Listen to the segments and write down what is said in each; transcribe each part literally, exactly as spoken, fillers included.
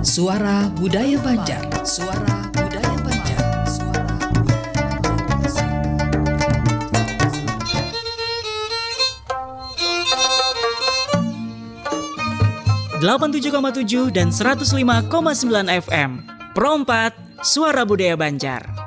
Suara Budaya Banjar. Suara Budaya Banjar. Suara Budaya Banjar. Delapan tujuh koma tujuh dan seratus lima koma sembilan F M. Pro empat, Suara Budaya Banjar.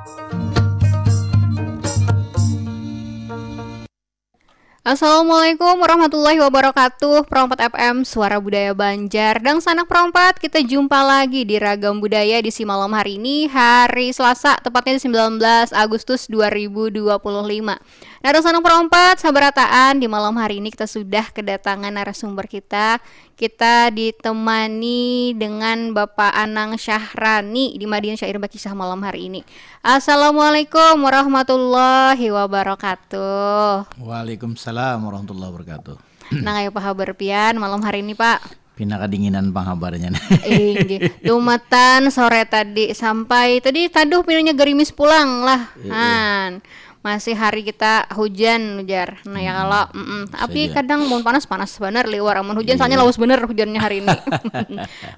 Assalamualaikum warahmatullahi wabarakatuh. Pro empat F M, Suara Budaya Banjar. Dangsanak Pro empat, kita jumpa lagi di Ragam Budaya di si malam hari ini, hari Selasa, tepatnya di sembilan belas Agustus dua ribu dua puluh lima. Nah, dangsanak Pro empat, sabarataan, di malam hari ini kita sudah kedatangan narasumber kita. Kita ditemani dengan Bapak Anang Syahrani di Madiun Syair Bakisah malam hari ini. Assalamualaikum warahmatullahi wabarakatuh. Waalaikumsalam warahmatullahi wabarakatuh. Nang ayo, apa habar pian malam hari ini, Pak? Pina kadinginan pang habarnya nih. Inggih. Tumatan sore tadi sampai tadi taduh pinanya gerimis pulang lah. Iya, iya. Han. Masih hari kita hujan, ujar. Nah, ya, hmm, kalau, mm-mm. Tapi saja. Kadang mun panas, panas banar liwar. Amun hujan, soalnya, iya, lawas banar hujannya hari ini.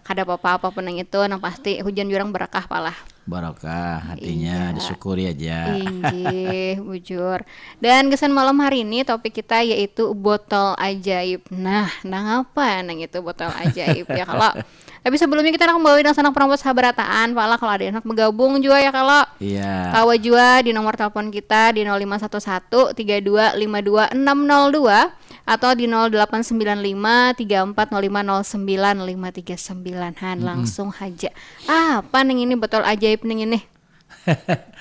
Kada apa-apa, apa pun yang itu, nang pasti hujan jurang berkah palah. Barokah, artinya, iya, disyukuri aja. Inggih, bujur. Dan kesan malam hari ini topik kita yaitu botol ajaib. Nah, nang apa nang itu botol ajaib ya kalau? Tapi sebelumnya kita nak membawa dangsanak Pro empat sabarataan, pala kalau ada yang nak bergabung juga ya kalau. Iya. Kawa juga di nomor telepon kita di nol lima satu satu tiga dua lima dua enam nol dua atau di nol delapan sembilan lima tiga empat nol lima nol sembilan lima tiga sembilan. Han, mm-mm, langsung haja. Apa ning ini botol ajaib ning ini?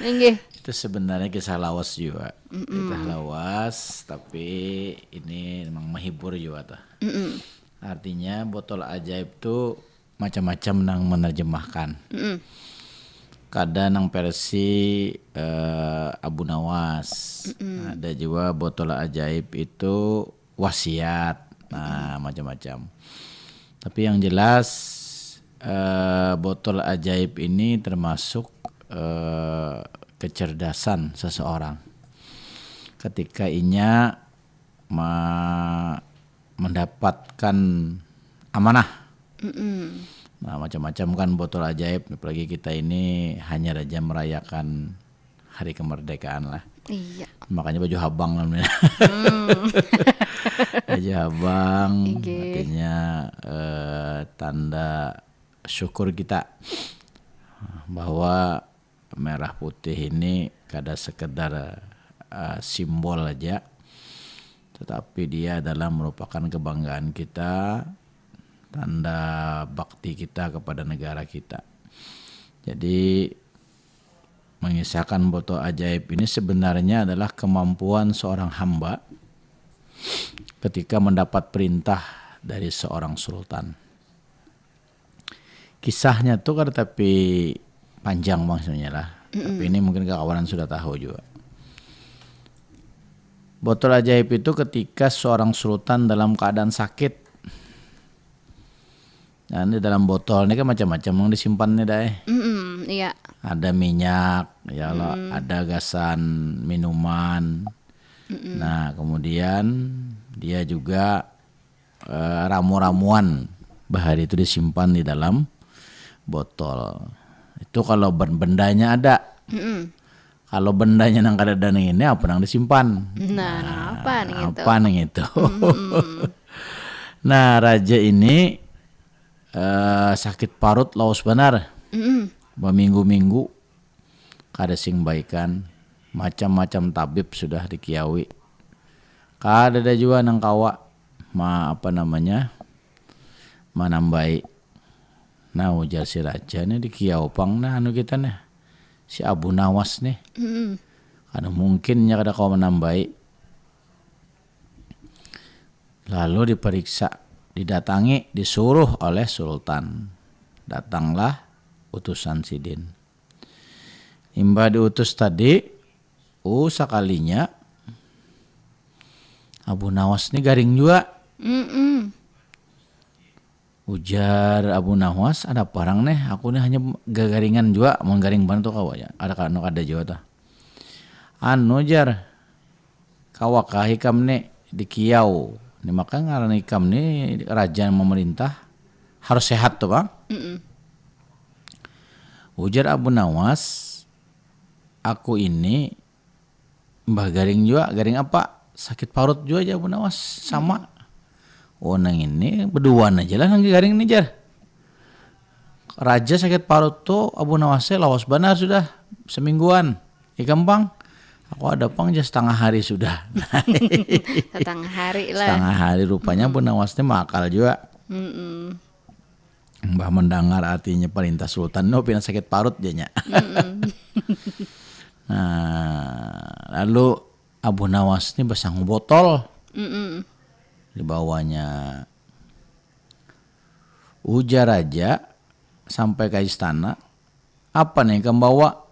Inggih. Itu sebenarnya kisah lawas juga. Mm-mm. Kisah lawas, tapi ini memang menghibur juga tuh. Mm-mm. Artinya botol ajaib tuh macam-macam nang menerjemahkan. Mm-mm. Kada nang versi, eh, Abu Nawas. Mm-mm. Ada juga botol ajaib itu wasiat. Nah, mm-mm, macam-macam. Tapi yang jelas, eh, botol ajaib ini termasuk, eh, kecerdasan seseorang. Ketika inya ma-, mendapatkan amanah. Mm-mm. Nah, macam-macam kan botol ajaib, apalagi kita ini hanya saja merayakan hari kemerdekaan lah. Iya. Makanya baju habang namanya. Hmm. Baju habang, inggih, artinya, eh, tanda syukur kita bahwa merah putih ini kada sekedar, eh, simbol aja, tetapi dia adalah merupakan kebanggaan kita, tanda bakti kita kepada negara kita. Jadi, mengisahkan botol ajaib ini sebenarnya adalah kemampuan seorang hamba ketika mendapat perintah dari seorang sultan. Kisahnya tuh kada tapi panjang maksudnya lah. Mm-mm. Tapi ini mungkin kakawanan sudah tahu juga. Botol ajaib itu ketika seorang sultan dalam keadaan sakit. Nah, ini dalam botol ini kan macam-macam yang disimpan nih, Dai. Mm-mm, iya. Ada minyak, ya lo, mm, ada gasan minuman. Mm-mm. Nah, kemudian dia juga, eh, ramu-ramuan bahari itu disimpan di dalam botol. Itu kalau ben-, bendanya ada. Mm-mm. Kalau bendanya nang kadada nang ini, apa nang disimpan? Nah, nah, apa nang itu? Apa nang itu? Mm-mm. Nah, raja ini, eh, sakit parut lawas banar. Mm-mm. Baminggu-minggu kada sing baikan, macam-macam tabib sudah dikiawi. Kadada jua nang kawa ma-, apa namanya, manambai. Nah, ujar si raja nih, dikiau pang nah anu kita nih, si Abu Nawas nih. Mm-mm. Kada mungkin nya kada kawa manambai. Lalu diperiksa, didatangi, disuruh oleh sultan. Datanglah utusan sidin. Imbah diutus tadi, uh, sakalinya Abu Nawas ni garing jua. Mm-mm. Ujar Abu Nawas, "Ada parang neh, aku ni hanya gagaringan jua, mun garing banar tu kawa ja. Ada ka-, anu kada jua tuh." "Anu," jar, "kawakah ikam ni dikiau? Ni maka ngaran ikam ni raja memerintah, harus sehat tu pang." Mm-mm. Ujar Abu Nawas, "Aku ini, mbah, garing jua." "Garing apa?" "Sakit parut jua," jar Abu Nawas. "Sama." "Oh, nang ini beduan aja lah nang garing ni," jar. Raja sakit parut tu Abu Nawas lawas banar sudah semingguan. "Ikam pang?" "Aku ada pang," jar, "setengah hari sudah." Setengah hari lah. Setengah hari rupanya Abu Nawas ni maakal jua. Mm-mm. Mbah mendengar artinya perintah sultan, "No, pina sakit parut," janya. Mm-mm. Nah, lalu Abu Nawas ni basangu botol. Mm-mm. Dibawanya. Ujar raja sampai ka istana, "Apa nih ikam bawa?"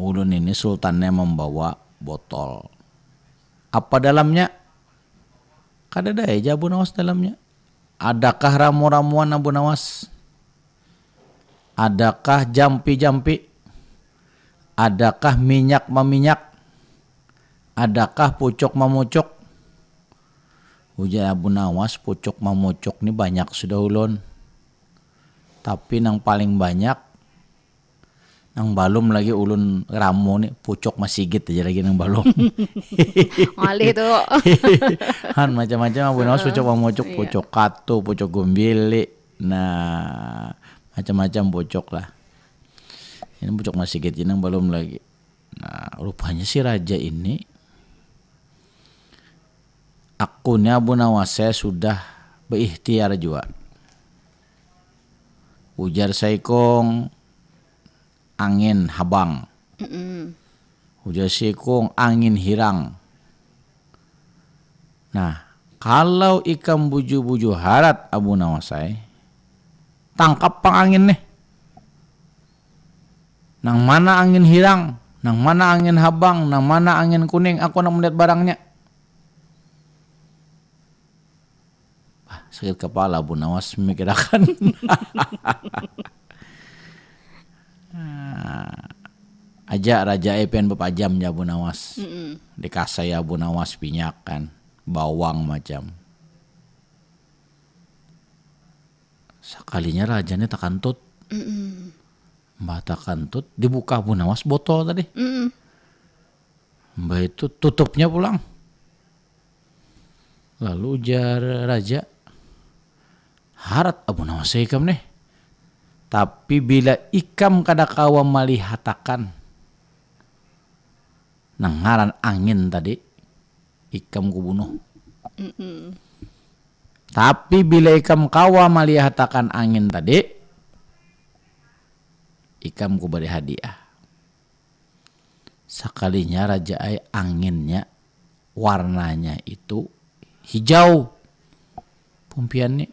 "Ulun ini sultannya membawa botol." "Apa dalamnya?" "Kadada ai," jar Abu Nawas, "dalamnya." "Adakah ramu-ramuan, Abu Nawas? Adakah jampi-jampi? Adakah minyak maminyak? Adakah pucuk mamucuk?" Ujar Abu Nawas, "Pucuk mamucuk ni banyak sudah ulun. Tapi nang paling banyak, nang balum lagi ulun ramu ni, pucuk masigit aja lagi nang balum." Ngalih tu. Han, macam-macam Abu Nawas, pucuk mamucuk, Iya. Pucuk katu, pucuk gumbili. Nah, macam-macam pucuk lah. Ini pucuk masigit ini nang balum lagi. Nah, rupanya si raja ini, "Aku ni, Abu Nawas, saya sudah beikhtiar jua." Ujar saikung, "Angin habang." Mm-mm. Ujar saikung, "Angin hirang." Nah, kalau ikam buju-buju harat, Abu Nawas ai, tangkap pang angin nih. Nang mana angin hirang, nang mana angin habang, nang mana angin kuning, aku handak melihat barangnya. Bah, sakit kepala Abu Nawas memikirakan. Nah, aja raja ai pian bapajam, jar Abu Nawas. Mm-mm. Dikasai Abu Nawas minyak kan, bawang macam. Sakalinya raja ni takantut. Mm-mm. Mbah takantut, dibuka Abu Nawas botol tadi. Mm-mm. Mbah itu tutupnya pulang. Lalu ujar raja, "Harat Abu Nawas ikam nih. Tapi bila ikam kada kawa malihatakan nang ngaran angin tadi, ikam kubunuh. Mm-mm. Tapi bila ikam kawa malihatakan angin tadi, ikam kubari hadiah." Sakalinya raja ai, anginnya warnanya itu hijau. Pumpian ni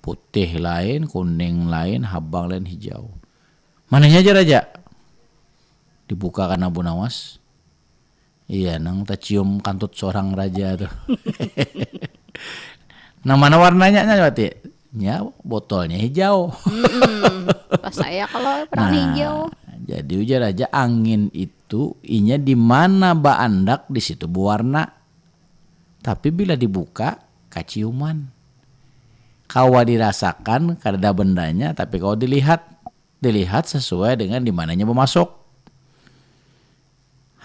putih lain, kuning lain, habang lain, hijau. "Mananya aja, Raja?" Dibukakan Abu Nawas. Iya, nang tacium kantut sorang raja tu. "Nang mana warnanya, nya, Wati?" "Nya, botolnya hijau." Mm-mm. Pas saya kalau perang Nah, hijau. Jadi ujar raja, angin itu inya di mana baandak, di situ bewarna. Tapi bila dibuka, kaciuman. Kawa dirasakan, kadada bendanya, tapi kawa dilihat. Dilihat sesuai dengan di mananya bemasuk.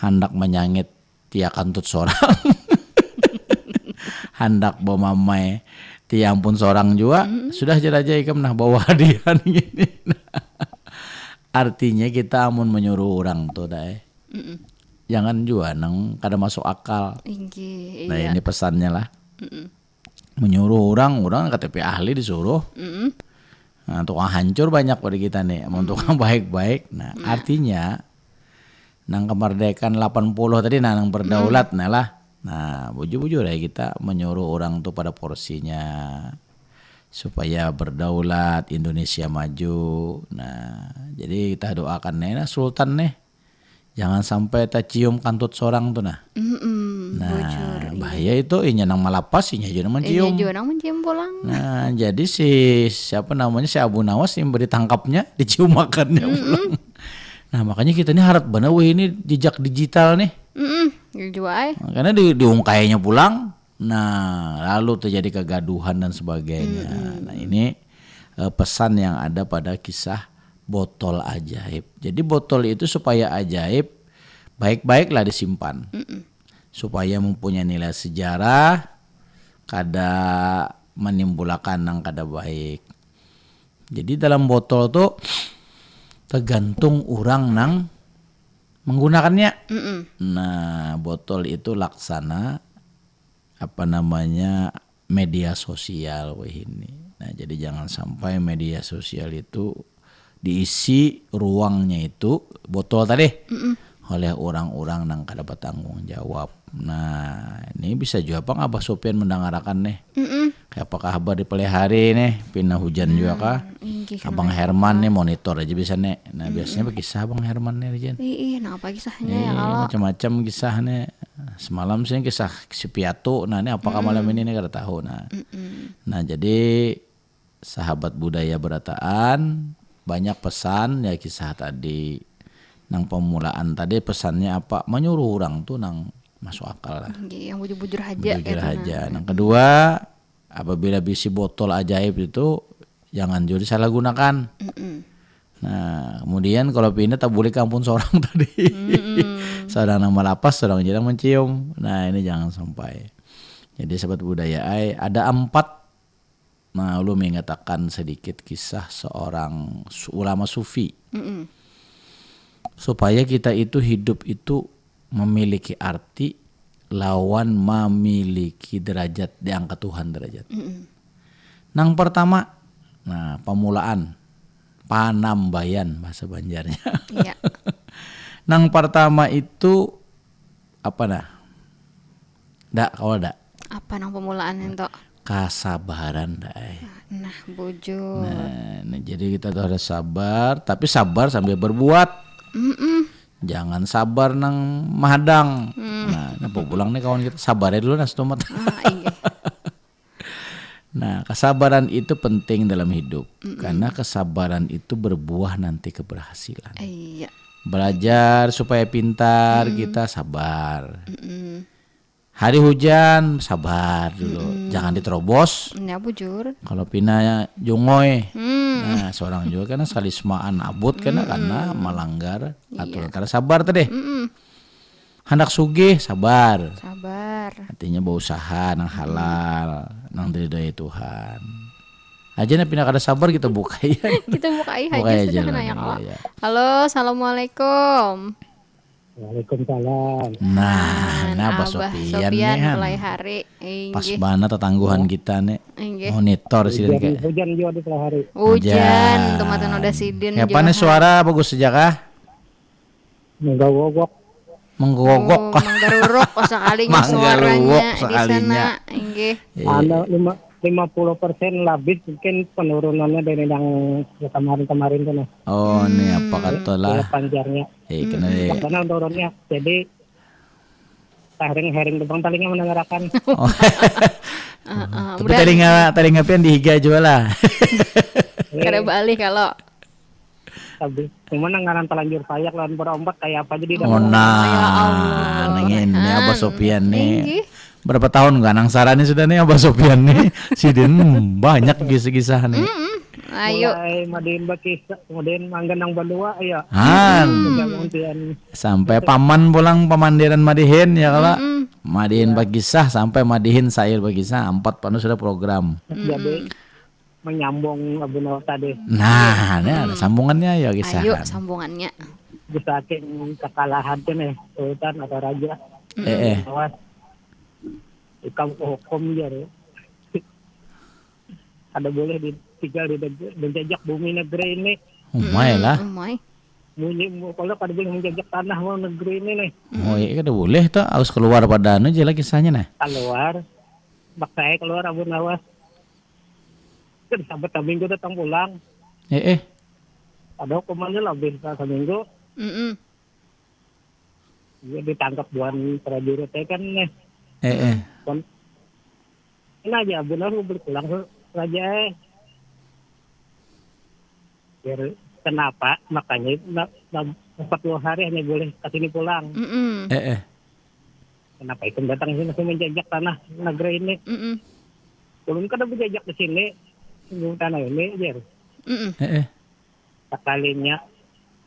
Handak manyangit, tia kantut sorang. Handak bamamai, tia ampun sorang jua. Sudah, jar raja, ikam nah bawa hadiah gini. Artinya kita amun menyuruh orang tu, Dai, Mm-mm. jangan jua nang kada masuk akal. Inggih, Nah, iya. Ini pesannya lah. Mm-mm. Menyuruh orang, orang K T P ahli disuruh. Mm-mm. Nah, tukang hancur banyak pada kita nih, amun tukang baik-baik. Nah, artinya nang kemerdekaan delapan puluh tadi, nah, nang berdaulat, nah lah. Nah, bujur-bujur ya, kita menyuruh orang tuh pada porsinya supaya berdaulat, Indonesia maju. Nah, jadi kita doakan nih, nah, Sultan nih, jangan sampai tacium kantut sorang tuh, nah. Mm-mm, Nah, bujur, iya. Bahaya itu, inya nang malapas, inya jua nang Inya mancium. Jua nang mancium pulang. Nah, jadi si, siapa namanya, si Abu Nawas yang beri tangkapnya, diciumakannya pulang. Nah, makanya kita ini harat banar weh ini jejak digital nih. Mm-mm, iya jua ai. Karena di, diungkainya pulang, nah, lalu terjadi kegaduhan dan sebagainya. Nah, ini eh, pesan yang ada pada kisah botol ajaib. Jadi botol itu supaya ajaib, baik-baiklah disimpan. Mm-mm. Supaya mempunyai nilai sejarah, kada menimbulakan nang kada baik. Jadi dalam botol tu tergantung orang nang menggunakannya. Mm-mm. Nah, botol itu laksana apa namanya media sosial weh ini. Nah, jadi jangan sampai media sosial itu diisi ruangnya itu botol tadi. Mm-mm. Oleh orang-orang nang kada bertanggung jawab. Nah, ini bisa juga pang Abah Sopian mendangarakan nih. Mm-mm. Kayak apakah Abah di hari nih, pina hujan juga kah? Inggih, Abang Herman nih monitor aja bisa nih. Nah, biasanya berkisah Abang Herman nih, Jen. Ih, ih, nah apa kisahnya ya kalau? Macam-macam kisah nih. Semalam sih kisah si piatu. Nah, ini apakah malam ini nih kada tahu. Nah. Mm-mm. Nah, jadi sahabat budaya berataan, banyak pesan ya kisah tadi. Nang pemulaan tadi pesannya apa? Menyuruh orang tuh nang masuk akal lah. Inggih, yang bujur-bujur aja. Bujur aja. Nang kedua, apabila bisi botol ajaib itu jangan juga disalahgunakan. Mm-mm. Nah, kemudian kalau pindah tak boleh kampung seorang tadi. Mm-mm. Seorang nang melapas, seorang jarang mencium. Nah, ini jangan sampai. Jadi sahabat budaya ai, ada empat. Nah, ulun mengatakan sedikit kisah seorang su- ulama sufi. Mm-mm. Supaya kita itu hidup itu memiliki arti lawan memiliki derajat di angka Tuhan derajat. Mm-mm. Nang pertama, nah, pemulaan, panambayan bahasa Banjarnya. Iya. Nang pertama itu apa nah? Dak, kalau dak. Apa nang pemulaan itu? Kasabaran dah, eh. Nah, bujur. Nah, nah, jadi kita tuh harus sabar, tapi sabar sambil berbuat. Mm-mm. Jangan sabar nang mahadang. Hmm. Nah, napa pulang nih kawan kita? Sabar aja dulu nah setumat. Ah, iya. Nah, kesabaran itu penting dalam hidup. Mm-mm. Karena kesabaran itu berbuah nanti keberhasilan. Iya. Belajar supaya pintar, kita sabar. Mm-mm. Hari hujan, sabar dulu. Mm-mm. Jangan diterobos. Ya, bujur. Kalau pina jungoi. Hmm. Nah, seorang juga karena sekali semaan abut karena, mm-mm, karena melanggar aturan. Iya. Karena sabar tadi. Mm-mm. Handak sugih, sabar. Sabar. Artinya berusaha nang halal, nang diridhoi Tuhan. Aja nih pina kada sabar kita buka ya. Kita buka aja. Buka aja sudah lah, ya, kalau. Iya. Halo, assalamualaikum. Waalaikumsalam. Nah, nah, Abah Sopian nih, Han. Mulai hari. Pas banget tetangguhan kita nih. Inggih. Monitor sih kayak. Hujan juga di tengah hari. Hujan, tuh mata noda sidin. Ya, apa nih suara bagus saja kah? Menggogok. Menggogok. Oh, menggaruruk sekalinya suaranya di sana. Inggih. Iya. Anu, lima, lima puluh persen lebih mungkin penurunannya dari yang kemarin-kemarin tuh, nah. Oh, nih apa kata lah? Panjarnya. Eh, kena deh. Karena turunnya. Jadi, hering-hering depan telinga mendengarkan. Oh. Tapi telinga, telinga pian di higa juga lah. Kada balik kalau. Tapi cuma nang ngaran telanjur payak lawan berompat kayak apa jadi dah. Oh, nah. Ya Allah. Nang ini Abah Sopian nih. Inggih. Berapa tahun gak nang sarani sudah nih Abah Sopian nih. Sidin banyak kisah-kisah nih. Mm-mm. Ayo. Mulai madihin bakisah, kemudian mangga nang balua ya. Han. Sampai paman pulang pamandiran madihin ya kalau. Mm-mm. Madihin bakisah sampai madihin sair bakisah, empat panu sudah program. Jadi menyambung Abu Nawas tadi. Nah, ini ada sambungannya ya kisah. Ayo, sambungannya. Di saking kekalahan tuh nih, sultan atau raja. Eh, eh. Awas. Ikam hukum jar. Ada boleh di, tinggal di negeri, menjajak bumi negeri ini. Umai lah. Umai. Bunyi mu-, kalau kada boleh menjajak tanah mau negeri ini nih. Oh, iya, kada boleh tuh, harus keluar pada anu aja lah kisahnya nah. Keluar. Bak saya keluar Abu Nawas. Kan sampai minggu datang pulang. Eh, eh. Ada hukumannya lebih seminggu. Mm-mm. Iya, ditangkap buhan prajurit teh kan nih. Eh, eh. Kon-, ini aja Abu Nawas balik pulang ke raja eh. Biar kenapa makanya na-, na-, empat puluh hari hanya boleh ke sini pulang. Mm-mm. Eh, eh. Kenapa ikam datang sini langsung menjajak tanah negeri ini? Mm-mm. Ulun kada berjajak di sini, di tanah ini, jar. Mm-mm. Eh, eh. Sakalinya,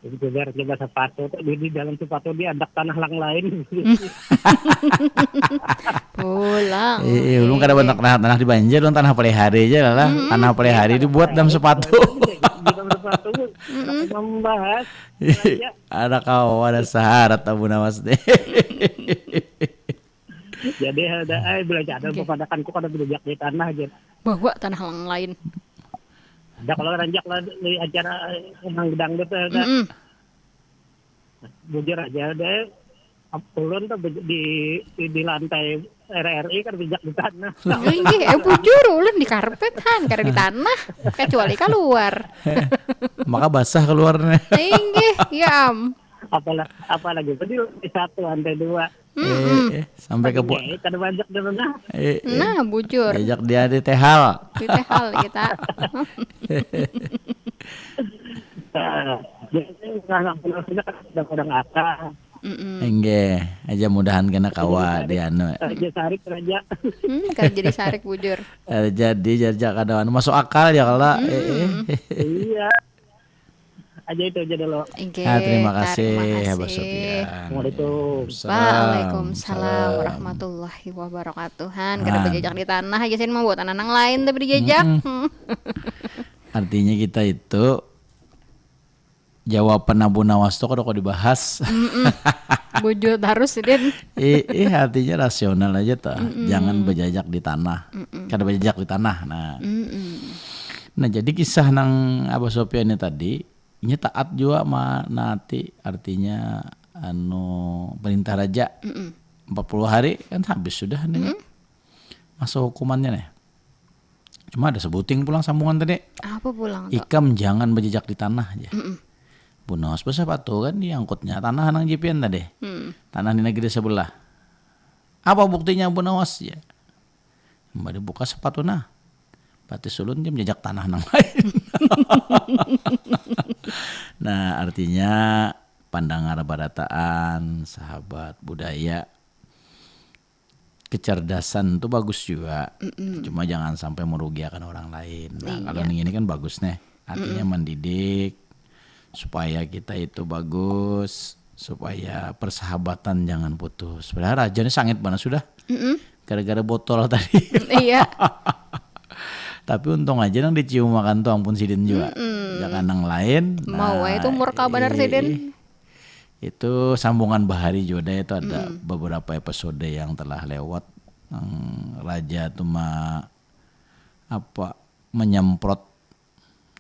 jadi coba sepatu tuh, di, di dalam sepatu dia ada tanah lang lain. Pulang. Iya, ulun kada banyak tanah, tanah di Banjar, ulun tanah Palihari aja lah. Tanah Palihari dibuat dalam sepatu. Di dalam sepatu, membahas aja. Ada kau, ada syarat Abu Nawas nih. Jadi ada, eh, bila ada pepadakanku kada berjejak di tanah aja. Bawa tanah lang lain. Ada kalau ranjak lah di acara yang gedang gitu ada. Mm-mm. Bujur aja deh. Ulun tuh di, di, di lantai R R I kan berjejak di tanah. Inggih, eh bujur ulun di karpet han, kada di tanah, kecuali keluar. Maka basah keluarnya. Inggih, ya am. Apalagi, apalagi itu di lantai satu, lantai dua. Eh, eh, sampai ke pu- Jadi kada banyak dulu nah. eh, eh. Nah, bujur. Diajak dia di tehal. Di tehal kita. Nah, jadi anak-anak sudah kadang-kadang akal. Mm-mm. Enggak, aja mudahan kena kawa di anu. Raja Sarik, raja. Hmm, kada jadi sarik bujur. Eh, jadi jajak kada anu masuk akal ya kalau. Eh, eh. Iya. Aja itu aja dulu. Oke, Nah, terima kasih, terima Abah kasih. Sofian. Assalamualaikum. Waalaikumsalam warahmatullahi wabarakatuh. Han, kada berjejak di tanah aja sih mau buat anak lain tapi dijejak. Hmm. Artinya kita itu jawaban Abu Nawas tuh kada kok dibahas. Bujur harus sih, Din. Ih, ih, artinya rasional aja tuh. Jangan berjajak di tanah. Kada berjajak di tanah. Nah. Mm-mm. Nah, jadi kisah nang Abah Sofian ini tadi, ini taat juga ma nanti artinya anu perintah raja. Mm-mm. Empat puluh hari kan habis sudah nih. Masa hukumannya nih. Cuma ada sebuting pulang sambungan tadi. Apa pulang tuh? Ikam jangan berjejak di tanah aja. Mm-mm. Bu Nawas besepatu kan diangkutnya tanah nang jipian tadi. Hmm. Tanah di negeri sebelah. Apa buktinya Bu Nawas ya? Mbak dibuka sepatu nah. Berarti sulun dia menjejak tanah nang lain. Nah, artinya pandangan barataan, sahabat, budaya, kecerdasan tuh bagus juga. Cuma jangan sampai merugiakan orang lain. Nah, kalau yang ini kan bagus nih. Artinya mendidik supaya kita itu bagus, supaya persahabatan jangan putus. Padahal raja ini sangit banget sudah. Mm-mm. Gara-gara botol tadi. Iya. Tapi untung aja nang dicium makan tuh ampun sidin juga. Jangan nang lain. Mau Nah, aja tuh murka banar eh, sidin. Itu sambungan bahari juga itu ada beberapa episode yang telah lewat. Yang raja tuh ma apa menyemprot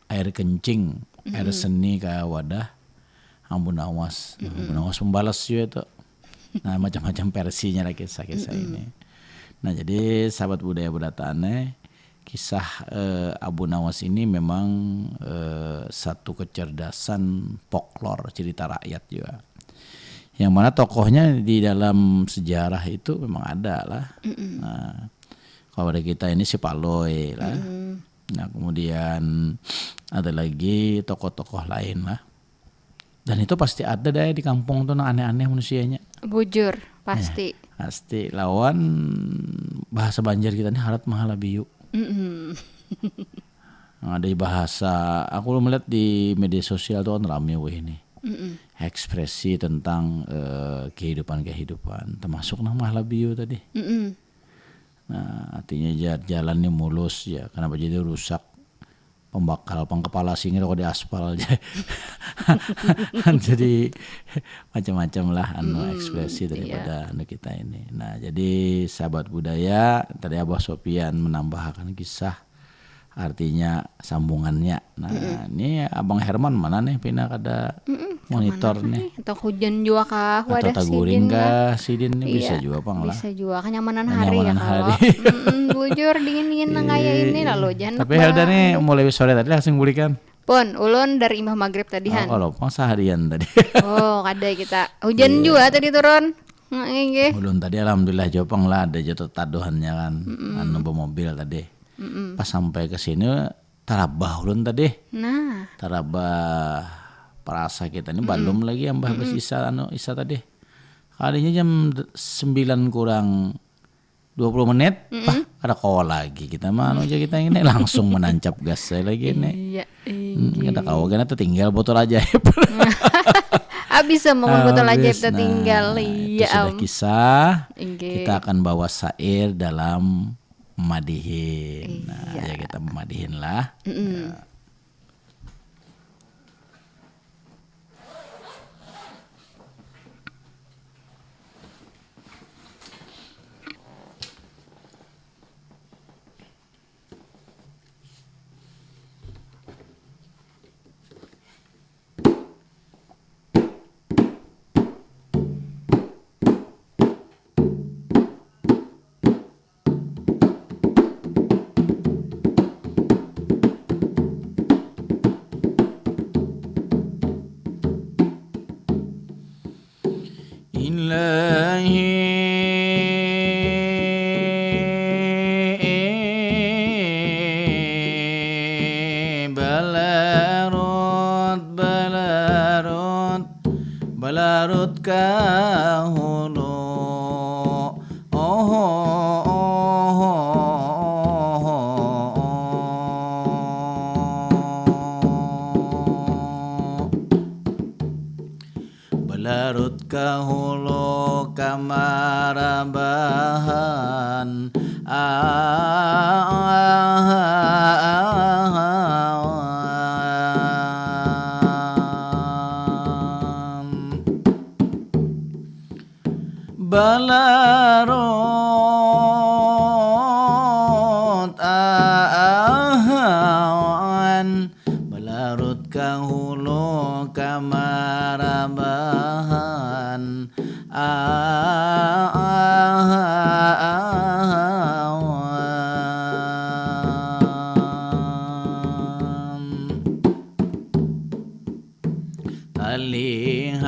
air kencing, air seni ke wadah Abu Nawas. Abu Nawas membalas juga itu. Nah, macam-macam versinya lah kisah-kisah ini. Nah, jadi sahabat budaya berataan, eh, kisah eh, Abu Nawas ini memang eh, satu kecerdasan folklor cerita rakyat juga. Yang mana tokohnya di dalam sejarah itu memang ada lah. Nah, kalau ada kita ini si Palui lah. Nah, kemudian ada lagi tokoh-tokoh lain lah. Dan itu pasti ada deh di kampung tuh nang aneh-aneh manusianya. Bujur, pasti. Pasti lawan bahasa Banjar kita ini harat mahala biu. Mm-mm. Ada bahasa, aku melihat di media sosial tuh kan rame weh ini. Mm-mm. Ekspresi tentang eh, kehidupan-kehidupan, termasuk nang mahala biu tadi. Mm-mm. Nah, artinya ja- jalan ini mulus ya, kenapa jadi rusak? Pembakal pang kepala singir kok di aspal aja. Kan jadi macam-macam lah anu ekspresi daripada anu kita ini. Nah, jadi sahabat budaya, tadi Abah Sofian menambahkan kisah artinya sambungannya. Nah, ini Abang Herman mana nih pina kada monitor nih? Atau hujan juga kah? Atau taguring kah sidin nih? Bisa juga pang lah. Bisa juga kenyamanan hari ya Kenyamanan kalau. Hari. Mm-mm, bujur dingin-dingin nang kayak ini lalu jangan. Tapi Helda nih mulai sore tadi langsung bulikan. Pun ulun dari imbah maghrib tadi Oh, han. Kalau pang seharian tadi. Oh, kada kita. Hujan juga tadi turun. Heeh, nggih. Ulun tadi alhamdulillah jopang lah ada jatuh taduhannya kan. Anu bermobil tadi. Pas sampai ke sini tarabah ulun tadi. Nah, Tarabah perasa kita ini belum lagi ambah bes isa anu isa tadi. Kalinya jam de- sembilan kurang dua puluh menit, pah ada call lagi kita mah anu aja kita ini langsung menancap gas saya lagi ini. Iya, iya. Hmm, kada kawa kena tertinggal botol ajaib. Habis sama botol ajaib tertinggal. Nah, itu sudah kisah. Kita akan bawa syair dalam madihin. Nah, ya kita memadihin lah. Ya. Ilahi, balarut, balarut, balarut kahulu. Oho, oho, oho, oho. Balarut kahulu kamarabahan. Ah, ah, ah, ah, ah. Balarut awan, balarut kahulu kamarabahan awan. Talihat,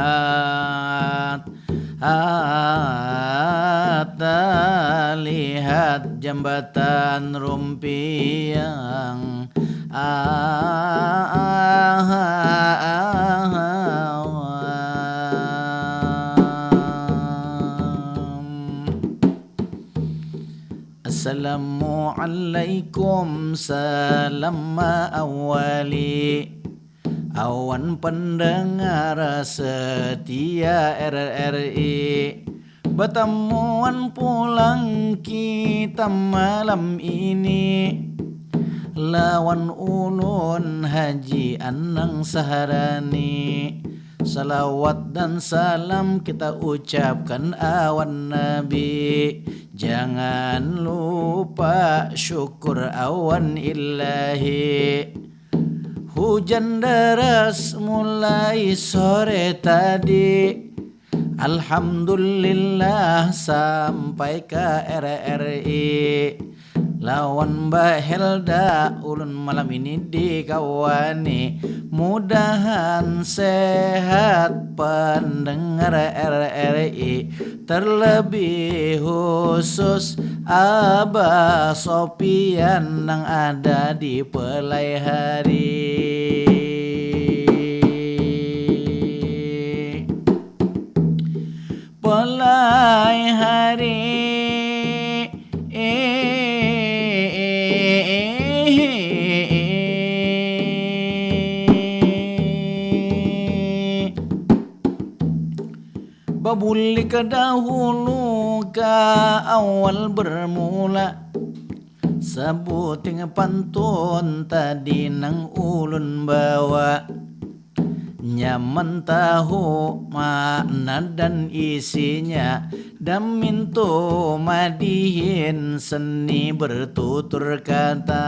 hat, talihat jambatan rumpiang. Ah, ah, ah, ah, ah. Assalamualaikum, salam maawali. Awan pendengar setia R R I, batamuan pulang kita malam ini lawan ulun Haji Anang Saharani. Salawat dan salam kita ucapkan awan Nabi. Jangan lupa syukur awan Ilahi. Hujan deras mulai sore tadi. Alhamdulillah sampai ka R R I. Lawan Mbak Helda, ulun malam ini dikawani. Mudahan sehat pendengar R R I, terlebih khusus Abah Sopian nang ada di Pelai Hari. Pelai Hari. Babulik dahulu ka awal bermula. Sabuting pantun tadi nang ulun bawa. Nyaman tahu makna dan isinya, damintu madihin seni bertutur kata.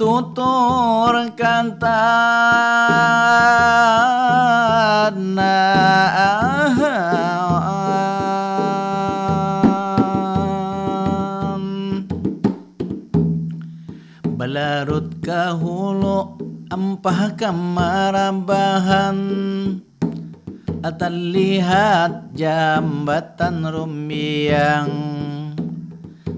Tutur kata nah. Balarut ka hulu ampah ka marabahan. Atalihat jambatan rumbiang.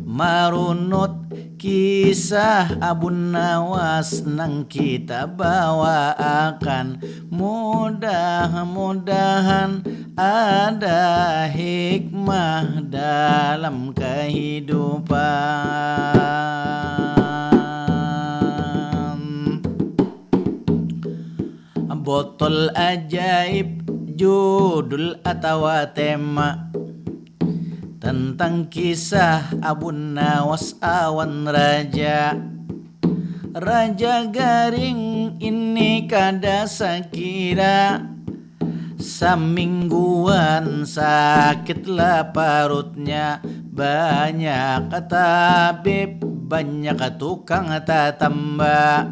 Marunut Kisah Abun Nawas nang kita bawaakan, mudah-mudahan ada hikmah dalam kehidupan. Botol ajaib, judul atawa tema tentang kisah Abun Nawas awan raja. Raja Garing ini kada sakira, samingguan sakitlah parutnya. Banyak tabib, banyak tukang tatamba,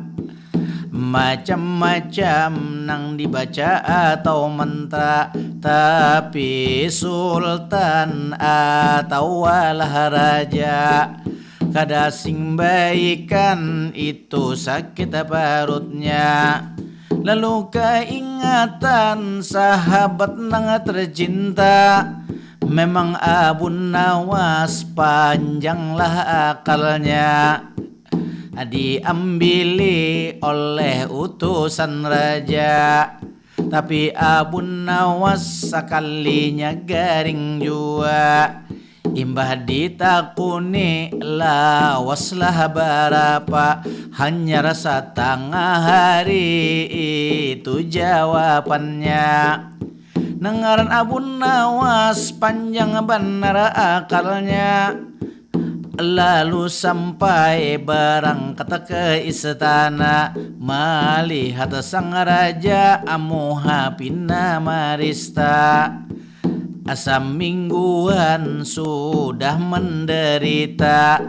macam-macam nang dibaca atau mantra, tapi sultan atawalah raja kada sing baikan itu sakit parutnya. Lalu kaingatan sahabat nang tercinta, memang Abun Nawas panjanglah akalnya. Diambili oleh utusan raja, tapi Abun Nawas sakalinya garing jua. Imbah ditakuni, lawaslah barapa, hanyar satangah hari itu jawabannya. Nang ngaran Abun Nawas panjang banar akalnya. Lalu sampai barangkat ke istana, malihat sang raja amuha pina marista. Samingguan sudah menderita,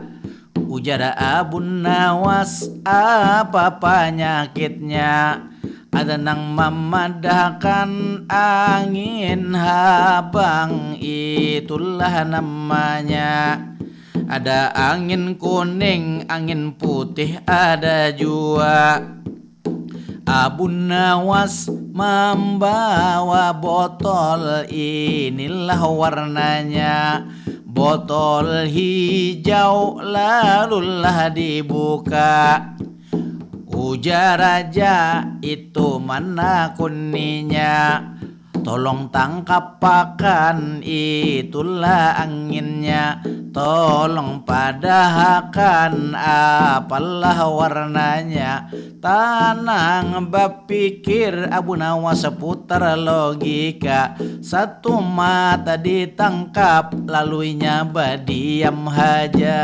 ujar Abun Nawas, apa panyakitnya? Ada nang mamadahkan angin habang, itulah namanya. Ada angin kuning, angin putih ada jua. Abun Nawas mambawa botol, inilah warnanya. Botol hijau, lalulah dibuka. Ujar raja itu manakuninya, tolong tangkapakan itulah anginnya, tolong padahakan apalah warnanya. Tanang bapikir Abun Nawas, putar logika, satu mata ditangkap laluinya badiam haja.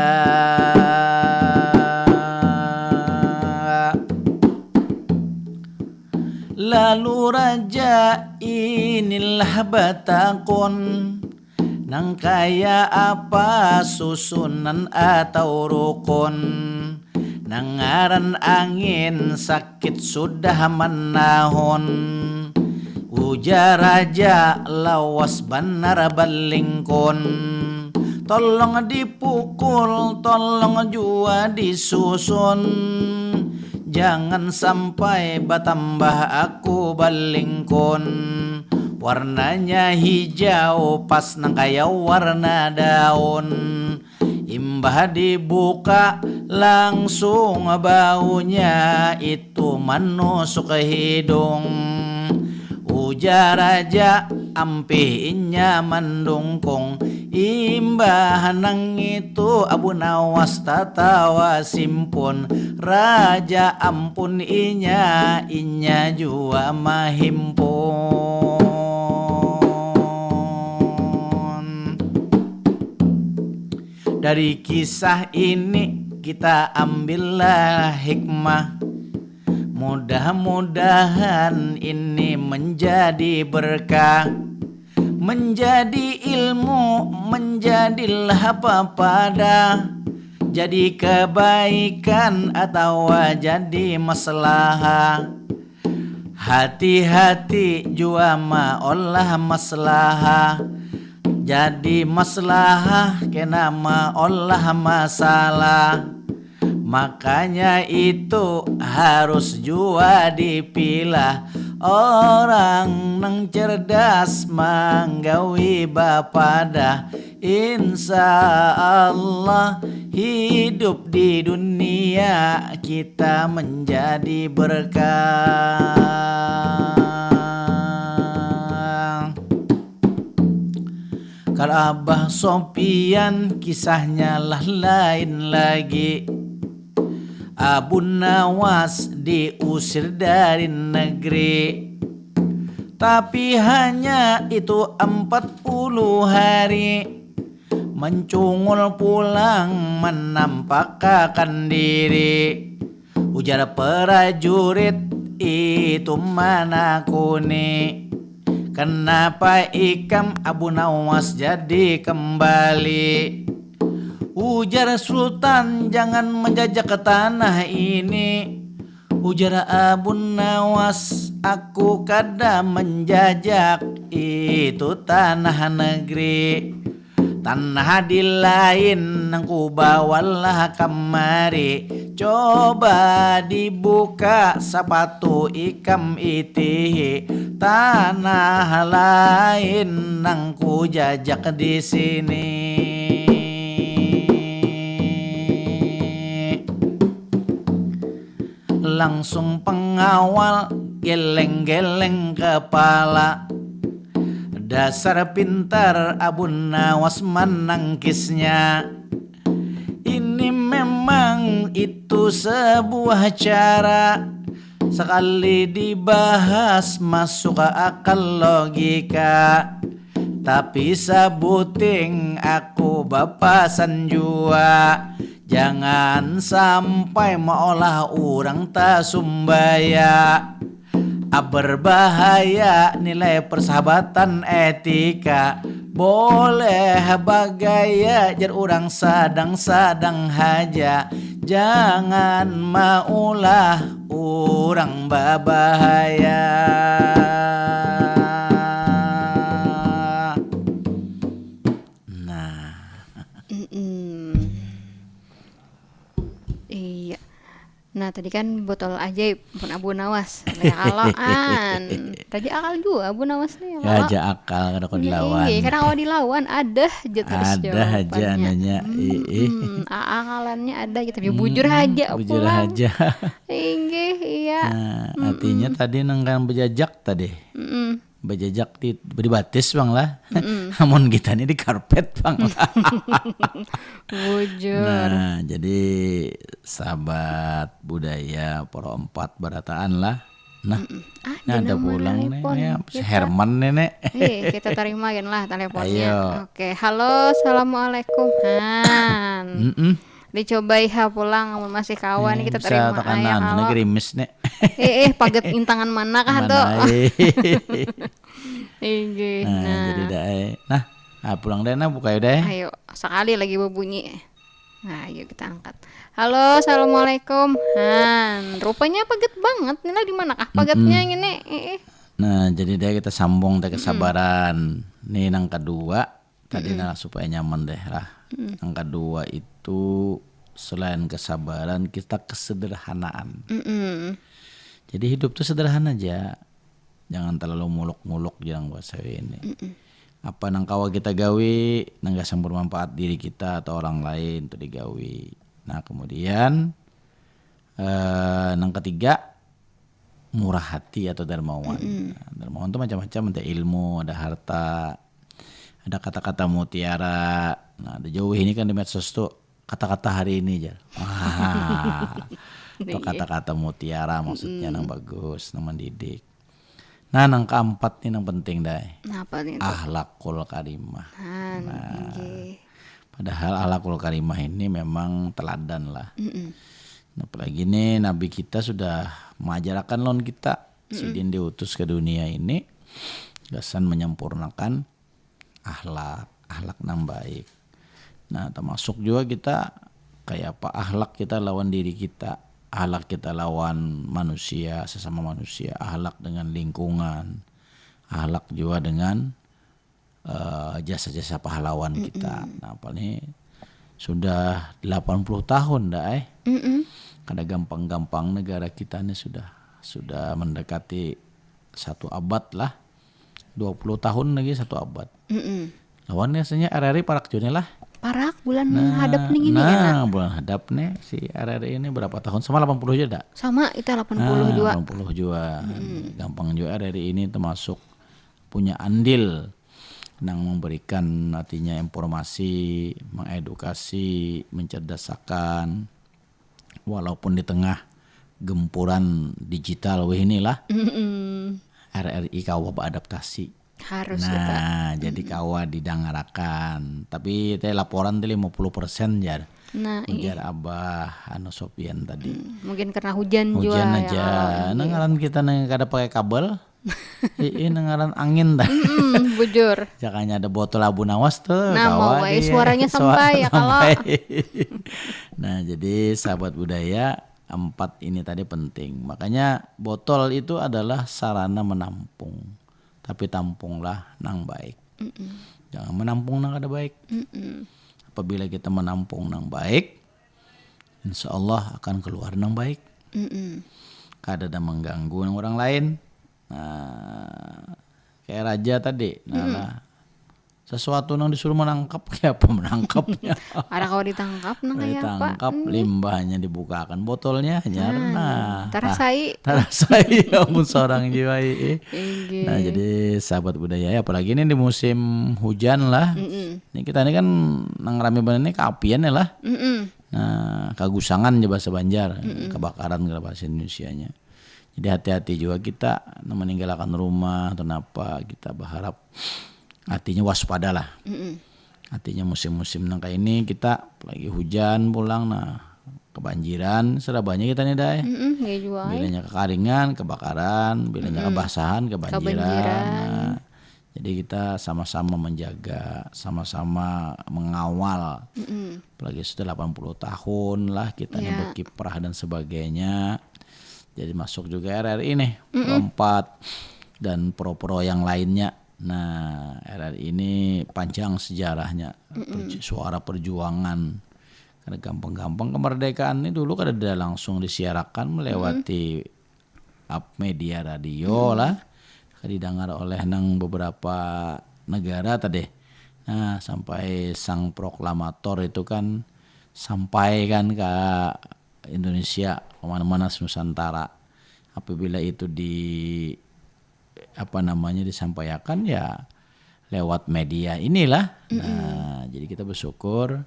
Lalu raja inilah batakun, nang kaya apa susunan atau rukun? Nang ngaran angin sakit sudah manahun, ujar raja lawas banar balingkun. Tolong dipukul, tolong jua disusun, jangan sampai batambah aku balingkun. Warnanya hijau pas nang kaya warna daun. Imbah dibuka langsung baunya itu manusuk hidung. Ujar raja ampih inya mandungkung. Imbah nang itu Abu Nawas tatawa simpun. Raja ampun inya, inya jua mahimpun. Dari kisah ini kita ambillah hikmah. Mudah-mudahan ini menjadi berkah, menjadi ilmu, menjadilah pepadah, jadi kebaikan atawa jadi maslahah. Hati-hati jua maolah maslahah, jadi maslahah kena maolah masalah. Makanya itu harus jua dipilah orang nang cerdas manggawi bapadah. Insya Allah Hidup di dunia kita menjadi berkah. Kalau Abah Sopian kisahnya lah lain lagi. Abu Nawas diusir dari negeri. Tapi hanya itu empat puluh hari. Mencungul pulang menampakakan diri. Ujar prajurit itu manakuni, kenapa ikam Abu Nawas jadi kembali? Ujar Sultan, jangan menjajak ke tanah ini. Ujar Abu Nawas, aku kada menjajak itu tanah negeri. Tanah di lain nang kubawalah kamari. Coba dibuka sapatu ikam itihi. Tanah lain nang kujajak di sini. Langsung pengawal geleng-geleng kepala. Dasar pintar Abu Nawas menangkisnya. Ini memang itu sebuah cara. Sekali dibahas masuk ke akal logika. Tapi sabuting aku bapasan jua. Jangan sampai maolah urang tasumbaya. Berbahaya nilai persahabatan etika. Boleh bagaya jar urang sadang-sadang haja. Jangan maulah urang babahaya. Nah. Mm-mm. Iya. Nah, tadi kan botol ajaib pun Abu Nawas. Ya kalaan. Tadi akal juga Abu Nawas nih ya. Aja akal kada kau dilawan. Iya, karena kalau dilawan ada aja terus jawabannya. Ada aja nanya. Ih. Akalannya ada gitu. Ya, bujur aja. Bujur aja. Inggih, iya. Nah, artinya tadi nang kan bejajak tadi. Mm-mm. Bejajak di beri batis bang lah. Mm-mm. Amun kita ini di karpet bang lah. Bujur. Nah, jadi sahabat budaya poro empat barataan lah. Nah, mm-mm. Ah, ada pulang nih, ya, si Herman nih nek. Iya, kita terima kan lah teleponnya. Ayo. Oke, halo, assalamualaikum. Han. Mm-mm. Dicobai ha pulang, masih kawan hmm, kita terima. Tekanan, halo. Gerimis nek. Eh, eh, paget intangan mana kah tuh? Inggih. Nah, nah, jadi dah. Eh. Nah, nah pulang deh nah buka ya deh. Ayo, sekali lagi berbunyi. Nah, yuk kita angkat. Halo, assalamualaikum. Han, rupanya paget banget. Nila di mana kah pagetnya mm -mm. Ini? Eh, eh. Nah, jadi deh kita sambung teh kesabaran. Mm -mm. Nih yang kedua, tadi mm -mm. Nah supaya nyaman deh lah. Mm -mm. Yang kedua itu selain kesabaran, kita kesederhanaan. Mm -mm. Jadi hidup tuh sederhana aja. Jangan terlalu muluk-muluk jangan bahasa ini. Mm -mm. Apa nang kawa kita gawi nang gasan bermanfaat diri kita atau orang lain itu digawi. Nah kemudian eh, nang ketiga murah hati atau dermawan. Mm -mm. Nah, dermawan itu macam-macam, ada ilmu, ada harta, ada kata-kata mutiara. Nah, ada jauh ini kan di medsos tuh kata-kata hari ini aja. Wah, itu kata-kata mutiara maksudnya mm -mm. Nang bagus, nang mendidik. Nah, nang keempat nih nang penting dai. Napa nih? Ahlakul karimah. Nah, nah. Padahal ahlakul karimah ini memang teladan lah. Mm -mm. Apalagi nih Nabi kita sudah mengajarkan lawan kita. Mm -mm. Sidin diutus ke dunia ini gasan menyempurnakan ahlak, ahlak nang baik. Nah, termasuk juga kita kayak apa ahlak kita lawan diri kita, ahlak kita lawan manusia, sesama manusia, ahlak dengan lingkungan, ahlak juga dengan uh, jasa-jasa pahlawan mm -mm. Kita. Nah, apa nih sudah delapan puluh tahun dah eh. Mm -mm. Kada gampang-gampang negara kita ini sudah sudah mendekati satu abad lah. Dua puluh tahun lagi satu abad. Mm -mm. Lawan rasanya R R I parak jone lah. Parak bulan nah, hadap nih ini nah, enak. Bulan hadap nih si R R I ini berapa tahun? Sama delapan puluh juga dak? Sama itu delapan puluh ah, juga. delapan puluh juga. Hmm. Gampang juga R R I ini termasuk punya andil nang memberikan artinya informasi, mengedukasi, mencerdasakan walaupun di tengah gempuran digital weh inilah. Mm-mm. R R I kawa beadaptasi. Harus nah, kita. Jadi mm-mm. Kawa didangarakan. Tapi teh laporan teh lima puluh persen jar. Nah, ujar iya. Abah anu Sopian tadi. Hmm, mungkin karena hujan, hujan juga aja. Ya, nah, ngaran kita nih kada pakai kabel. Ii ngaran angin dah. Mm-mm, bujur. Jakanya ada botol abu nawas tuh. Nah, mau wae suaranya sampai ya kalau. Nah, jadi sahabat budaya empat ini tadi penting. Makanya botol itu adalah sarana menampung. Tapi tampunglah nang baik. Mm-mm. Jangan menampung nang kada baik. Mm-mm. Apabila kita menampung nang baik, insya Allah akan keluar nang baik. Mm-mm. Kada ada mengganggu orang lain. Nah, kayak raja tadi, nah hmm. Lah sesuatu nang disuruh menangkap, kayak apa menangkapnya? Ada kau ditangkap, nang kayak apa? Ditangkap, hmm. Limbahnya dibukakan botolnya, hanya nah, nah, tarasai, nah, tarasai, ampun seorang jiwa ini. Nah, jadi sahabat budaya, ya, apalagi ini di musim hujan lah. Mm-mm. Ini kita ini kan nang rame banget ini keapian ya lah. Mm-mm. Nah, kagusangan aja bahasa Banjar, mm-mm. Kebakaran kalau bahasa Indonesianya. Jadi hati-hati juga kita meninggalkan rumah atau apa, kita berharap artinya waspada lah. Mm-mm. Artinya musim-musim nang kayak ini kita lagi hujan pulang, nah kebanjiran serabanya kita nih dah. Mm-mm, ya juga. Bilanya kekaringan, kebakaran, bilanya mm-mm. Kebasahan, kebanjiran. Kebanjiran. Nah, jadi kita sama-sama menjaga, sama-sama mengawal. Mm-mm. Apalagi sudah delapan puluh tahun lah kita yeah. Berkiprah dan sebagainya. Jadi masuk juga R R I nih, mm-mm. Pro empat dan pro-pro yang lainnya. Nah, R R I ini panjang sejarahnya, mm-mm. Perju- suara perjuangan. Karena gampang-gampang kemerdekaan ini dulu kada ada langsung disiarakan melewati mm-mm. Up media radio hmm. Lah didengar oleh nang beberapa negara tadi. Nah, sampai sang proklamator itu kan sampai kan ke Indonesia, kemana-mana Nusantara. Apabila itu di apa namanya disampaikan ya lewat media inilah. Mm-mm. Nah, jadi kita bersyukur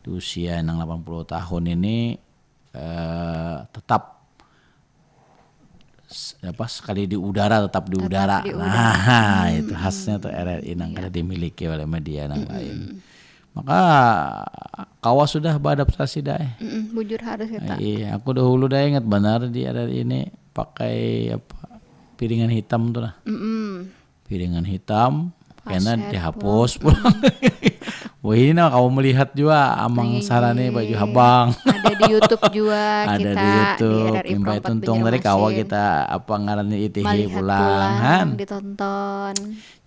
di usia yang delapan puluh tahun ini eh, tetap apa sekali di udara tetap di udara. Nah, itu khasnya tuh R R I nang kada dimiliki oleh media nang lain. Maka kawa sudah beadaptasi dah. Bujur harus kita. Iya, aku dahulu dah ingat benar di R R I ini pakai apa piringan hitam tuh lah. Piringan hitam, pena dihapus pulang. Wah, ini nah kamu melihat juga amang sarane baju habang. Ada di YouTube juga. Ada kita di YouTube. Imbai tuntung tadi kawa kita apa ngarannya itihi pulang kan. Ditonton.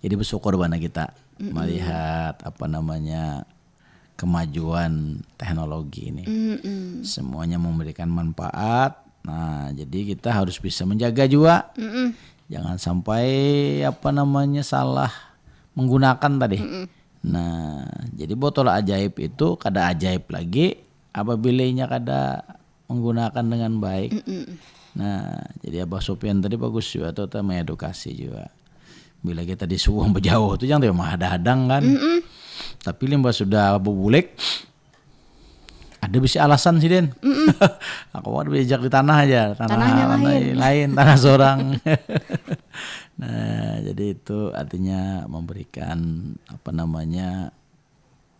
Jadi bersyukur bana kita melihat apa namanya kemajuan teknologi ini. Mm-mm. Semuanya memberikan manfaat. Nah, jadi kita harus bisa menjaga juga. Mm-mm. Jangan sampai apa namanya salah menggunakan tadi. Mm-mm. Nah, jadi botol ajaib itu kada ajaib lagi apabila inya kada menggunakan dengan baik. Mm-mm. Nah, jadi Abah Sopian tadi bagus juga tuh, tuh mengedukasi juga. Bila kita disuruh bejauh tuh jangan tuh mahadang kan. Mm-mm. Tapi limbah sudah bubulek ada bisa alasan sih Den. Aku mau diajak di tanah aja, tanah lain, tanah seorang. Nah, jadi itu artinya memberikan apa namanya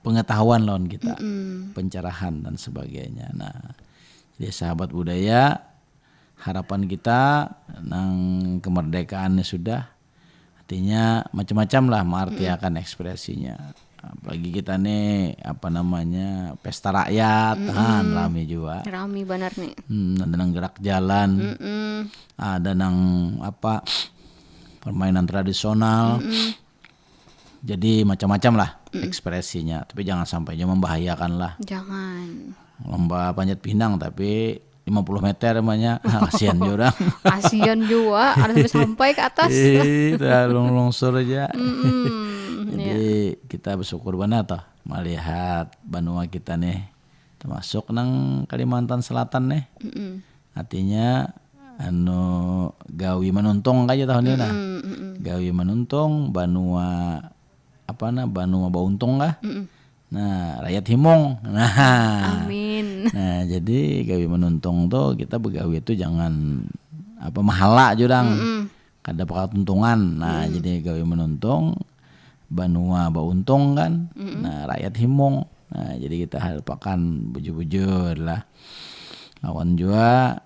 pengetahuan lawan kita, mm-mm. Pencerahan dan sebagainya. Nah, jadi sahabat budaya, harapan kita nang kemerdekaannya sudah, artinya macam-macam lah mengartiakan mm-mm. Ekspresinya. Apalagi kita nih apa namanya pesta rakyat, mm-mm. Kan rame juga. Rame benar nih. Hmm, ada nang gerak jalan, mm-mm. Ada nang apa permainan tradisional. Mm-mm. Jadi macam-macam lah ekspresinya, tapi jangan sampai juga membahayakan lah. Jangan. Lomba panjat pinang tapi lima puluh meter namanya, nah, kasihan juga orang. Kasihan juga, ada sampai sampai ke atas. Ih, lung lungsur aja. Mm-mm. Jadi kita bersyukur banar toh melihat banua kita nih, termasuk nang Kalimantan Selatan nih. Mm-mm. Artinya anu gawi menuntung aja tahun ini nah. Mm-mm, mm-mm. Gawi menuntung, banua apa nah, banua bauntung kah? Mm-mm. Nah, rakyat himung. Nah. Amin. Nah, jadi gawi menuntung tuh kita begawi itu jangan apa mahala jurang. Mm-mm. Kada bakal tuntungan. Nah, jadi gawi menuntung banua bauntung kan. Nah, rakyat himung. Nah, jadi kita harapakan bujur-bujur lah. Lawan jua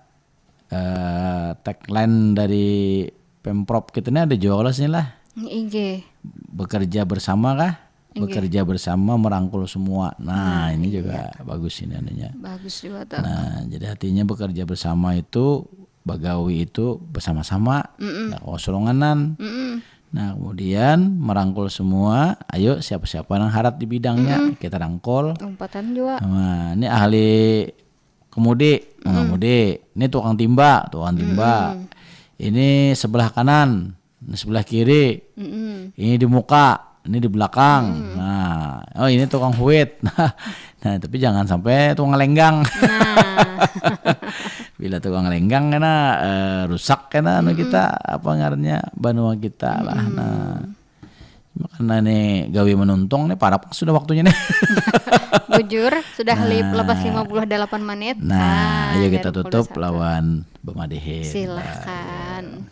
eh, tagline dari Pemprov kita ini ada jua kalau sini lah. Inggih. Bekerja bersama kah? Inggih. Bekerja bersama merangkul semua. Nah, Nah, ini iya. Juga bagus ini anunya. Bagus juga tuh. Nah, jadi artinya bekerja bersama itu bagawi itu bersama-sama, Mm-mm. nggak kosulunganan. Mm-mm. Nah, kemudian merangkul semua, ayo siapa-siapa yang harat di bidangnya kita rangkul. Umpatan juga. Nah, ini ahli kemudi, pengemudi. Ini tukang timba, tukang timba. Ini sebelah kanan, ini sebelah kiri. Mm-mm. Ini di muka, ini di belakang. Nah, oh ini tukang huit. Nah, tapi jangan sampai tukang lenggang. Nah, Bila tukang lenggang kena eh, rusak kena anu kita apa ngarannya banua kita lah. Nah, makanya nih gawi menuntung nih parah sudah waktunya nih. Bujur sudah lip lepas lima puluh delapan menit. Nah, ayo kita Dari pukul tutup dua puluh satu. Lawan bemadihin. Silahkan.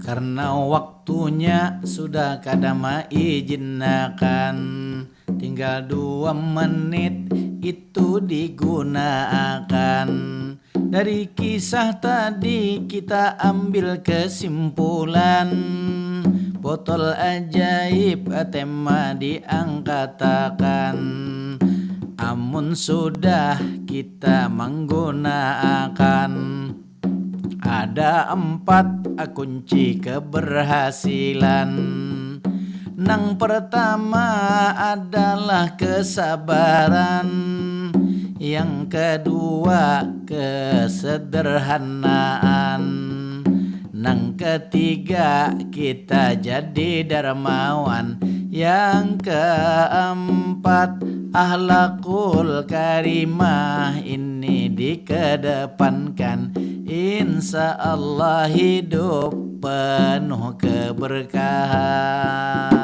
Karena waktunya sudah kada maijinakan, tinggal dua menit itu digunaakan. Dari kisah tadi kita ambil kesimpulan, botol ajaib tema diangkatakan. Amun sudah kita menggunaakan, ada empat kunci keberhasilan. Nang pertama adalah kesabaran, yang kedua kesederhanaan, nang ketiga kita jadi dermawan, yang keempat akhlakul karimah ini dikedepankan. Insya Allah hidup penuh keberkahan.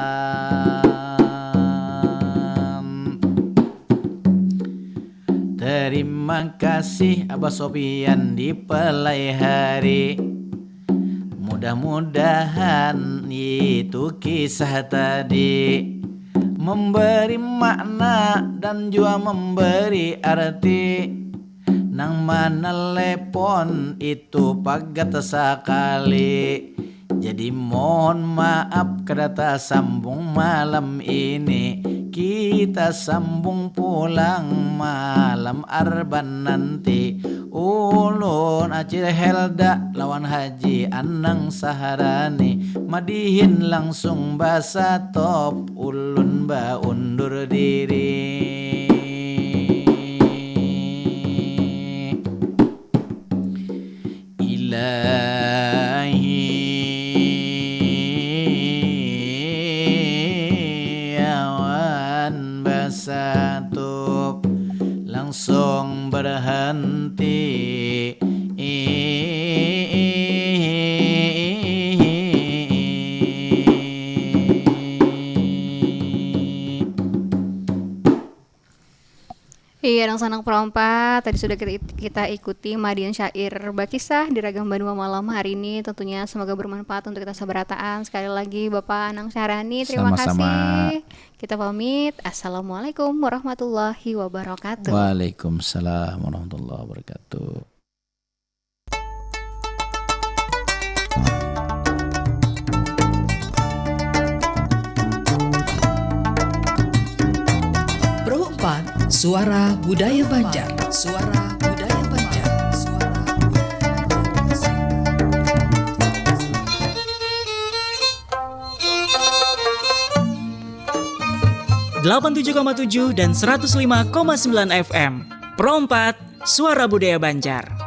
Terima kasih Abah Sofian di pelai hari. Mudah-mudahan itu kisah tadi memberi makna dan juga memberi arti. Nang manalepon itu pagat sakali. Jadi mohon maaf kada tasambung malam ini. Kita sambung pulang malam arban nanti. Ulun Acil Helda lawan Haji Anang Saharani madihin langsung basatop ulun baundur diri. Ilahi awan basatup langsung berhenti. Iya, dangsanak perompa, tadi sudah kita, kita ikuti madihin syair bakisah di Ragam Banua malam hari ini. Tentunya semoga bermanfaat untuk kita sabarataan. Sekali lagi Bapak Anang Syahrani, terima Sama-sama. Kasih. Kita pamit. Assalamualaikum warahmatullahi wabarakatuh. Waalaikumsalam warahmatullahi wabarakatuh. Pro empat, Suara Budaya Banjar. Suara Budaya Banjar. Suara delapan tujuh koma tujuh dan seratus lima koma sembilan F M. Pro empat, Suara Budaya Banjar.